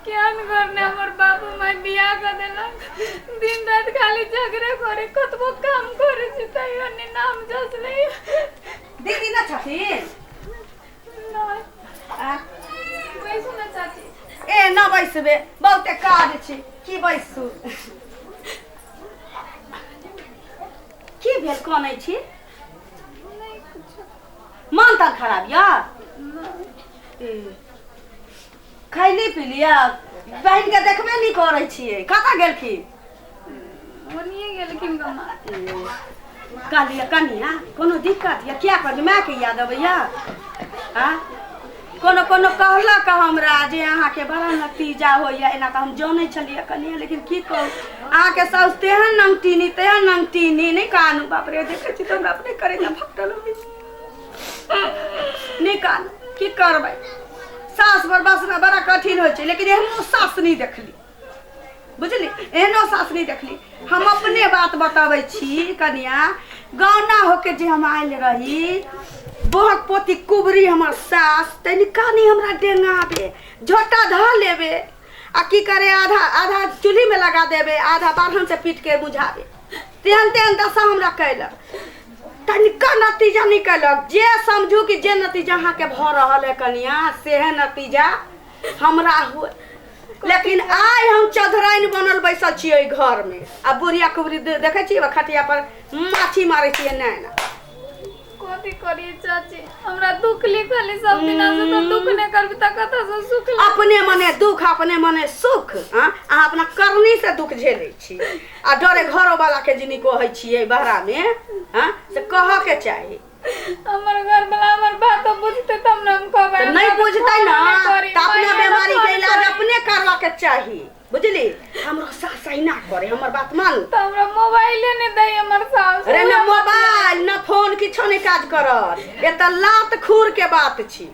केहन घर ने हमर बाबू माय बियाह कऽ देलक। दिन राति खाली झगड़े करे, कतबो काम करे छी तैयो नहि नाम जस नहि। दीदी न छथिन? नहि। आ? बैसू ने चाची। ए न बैसबे, बहुते काज छै, की बैसू? की भेल, कनै छी? नहि कुछो। मन तन खराब यऽ? नहि। ए, खैली पीली? आ बहिन के देखबे नहि करै छियै, कतऽ गेलखिन? ओनिए गेलखिन गमा। कहलियै कनिया, कोनो दिक्कत यऽ? किया कहलियै, मायके याद अबैया? आ कोनो कोनो कहलक हमरा जे अहाँके बड़ा नतीजा होइया। एना तऽ हम जनै छलियै कनिया, लेकिन की कहू, अहाँके साउस तेहन नंगटीनी, तेहन नंगटीनी, नहि कानू। बाप रे, देखै छी तऽ हमरा अपने करेजा फटल होइया। नहि कानू, की करबै, सास पर बसना बड़ा कठिन होइ छै, लेकिन एहनो सास नहि देखली, बुझली? एहनो सास नहि देखली। हम अपने बात बताबै छी कनिया, गौना होके जे हम आयल रही, बोहक पोती कुबरी हमर सास तनिका नहि हमरा डेंगाबे, झोटा धऽ लेबे आ की करे, आधा आधा चूल्हीमे लगा देबे, आधा बारहन से पीट के बुझाबे। तेहन तेहन दशा हमरा कैलक, तनिका नतीजा नहि कैलक। जे समझू कि जे नतीजा अहाँके भऽ रहल है कनिया, सेहे नतीजा हमरा हुए। लेकिन आइ हम चौधराइन बनल बैसल छियै ओहि घरमे, आ बुढ़िया कुबरी देखै छियै खटिया पर माछी मारै छियै। नहि ने। कथी करिए चाची, हमरा दुख लिखल है सब दिना से, तो दुख नहीं करबी त कतऽ से सुख लेब? अपने मने दुख, अपने मने सुख। हाँ, अहाँ अपना करनी से दुख झेलै छी आ डरे घरो वाला के जे नहि कहै छियै बहरा मे। हाँ, से कहऽ के चाही। हमर घर वाला हमर बात बुझते तब न हम कहबै। तऽ नहि हमरा बुझतै फोन ने नहि करी, तऽ अपना महिना बीमारी के फोन इलाज करी। अपने करवा के चाही, बुझली? हमरो सास अहिना करे, हमर बात मानू। तऽ हमरा मोबाइले नहि दै हमर सास। अरे न पूरा मोबाइल न फोन किछो नहि काज करत, एतऽ लात खुर के बात छी।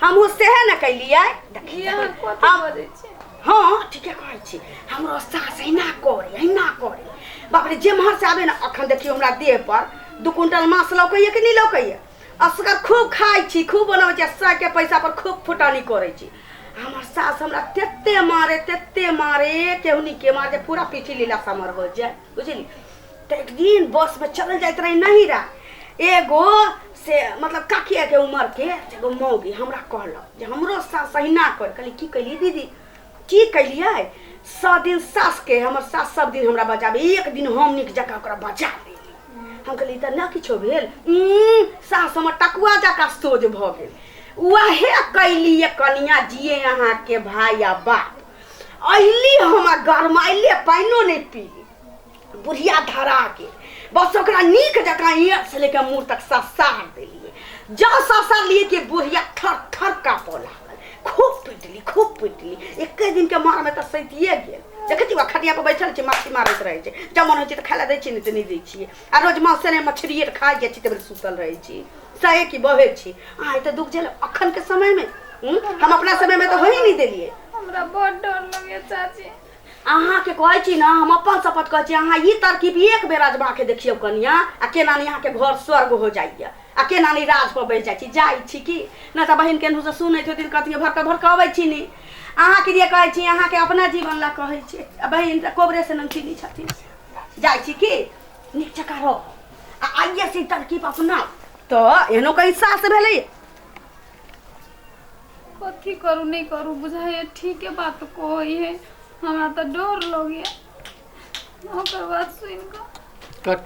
हमहूँ सेहे ने कैलियै। देखी, ई अहाँ कथी हम बजै छी? हाँ, ठीके कहै छी। हमरो सास अहिना करे, अहिना करे। बाप रे, जेम्हर से आबे ने, अखन देखियौ हमरा देह पर 2 क्विंटल मांस लौकैया कि नहि लौकैया? असगर खूब खाइ छी, खूब बनबै छी, आ सएके पैसा पर खूब फुटानी करै छी। हमर सास हमरा तेते मारे, तेते मारे, केहुनी के मारे, पूरा पीठी लीला समर हो जाए, बुझली? तऽ एक दिन बसमे चलल जाइत रही नहिरा, एगो से मतलब काकियाके उमरके एगो मौगी हमरा कहलक जे हमरो सास अहिना कर। कहली, की कैलियै दीदी, की कैलियै? सब दिन सासके, हमर सास सब दिन हमरा बजाबे, एक दिन हम नीक जकाँ ओकरा बजा देली। हम कहली, तऽ नहि किछो भेल? सास हमर टकुआ जकाँ सोझ भऽ गेल। उएह कैलियै कनिया, जिए अहाँके भाय आ बाप। अयली हम आ गरमाइले पानिओ नहि पीली, बुढ़िया धरा के बस ओकरा नीक जकाँ ईंट से लेके मुँह तक ससार देलियै। जँ ससारलियै कि बुढ़िया थर थर काँपऽ लागल। खूब पिटली, खूब पिटली, एके दिनके मारमे तऽ सैतिए गेल। देखै छी, खटिया पर बैठल छै, माछी मारैत रहै छै। जब मन होइ छै तऽ खाय लए दै छियै, नहि तऽ नहि दै छियै। आ रोज माँसे नहि मछरिए खाइ जाइ छी, तब सुतल रहै छी, सहे की बहै छी। अहाँ एते दुख झेलब अखनके समयमे? हम अपना समयमे तऽ होइ नहि देलियै। हमरा बड़ डर लगैया चाची। अहाँके कहै छी ने, हम अपन शपथ कहै छी, अहाँ ई तरकीब एक बेर अजमा के देखियौ कनिया, आ केना नहि अहाँके घर स्वर्ग हो जाइए आ केना नहि राज पर बैस जाइ छी। जाइ छी कि नहि तऽ बहिन केनहु से सुनैत होथिन, कथियो भड़क भड़कबै छी नी। अहाँके लिए कहै छी, अहाँके अपना जीवन ला कहै छी। आ बहिन तऽ कोबरे से नमकीनी छथिन। जाइ छी कि नीक जकाँ रह आ आइए से ई तरकीब अपनाउ, तऽ एहनो कहीं सास भेलै? कथी करू नहि करू बुझाइए, ठीके बात कहै है। हमरा तऽ डर लगैए ओकर बात सुनि कऽ। कट।